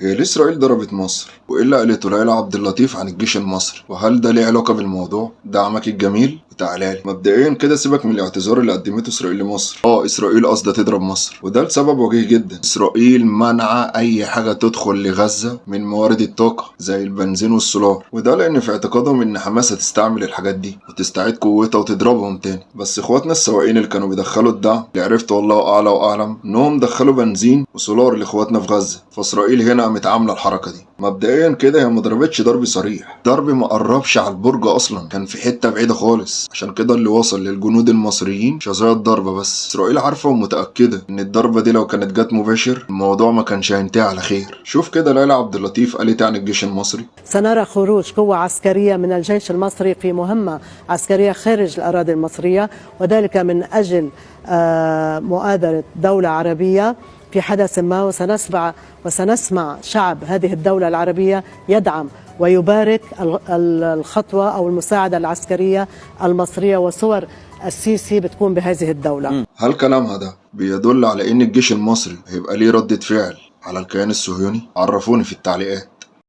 هي ليه إسرائيل ضربت مصر؟ وإيه اللي قالته ليلى عبد اللطيف عن الجيش المصري؟ وهل ده ليه علاقة بالموضوع؟ دعمك الجميل وتعالى لي. مبدئيا كده سيبك من الاعتذار اللي قدمته إسرائيل لمصر. إسرائيل قصدها تضرب مصر، وده لسبب وجيه جدا. إسرائيل منع أي حاجة تدخل لغزة من موارد الطاقة زي البنزين والسولار، وده لأن في اعتقادهم إن حماس هتستعمل الحاجات دي وتستعيد قوتها وتضربهم تاني. بس إخواتنا السواقين اللي كانوا بيدخلوا الدعم، اللي عرفت والله أعلى وأعلم إنهم دخلوا بنزين وسولار لإخواتنا في غزة، فإسرائيل هنا قامت عاملة الحركة دي. مبدئيا كده هي ما ضربتش ضرب صريح، ضرب ما قربش على البرج اصلا، كان في حتة بعيدة خالص. عشان كده اللي وصل للجنود المصريين شظايا الضربة بس. اسرائيل عارفه ومتاكده ان الضربة دي لو كانت جت مباشر الموضوع ما كانش هينتهي على خير. شوف كده ليلى عبد اللطيف قالت عن الجيش المصري: سنرى خروج قوة عسكرية من الجيش المصري في مهمة عسكرية خارج الأراضي المصرية، وذلك من أجل مؤازرة دولة عربية في حدث ما، وسنسمع شعب هذه الدولة العربية يدعم ويبارك الخطوة أو المساعدة العسكرية المصرية، وصور السيسي بتكون بهذه الدولة. هل كلامها ده بيدل على ان الجيش المصري هيبقى ليه ردة فعل على الكيان الصهيوني؟ عرفوني في التعليقات.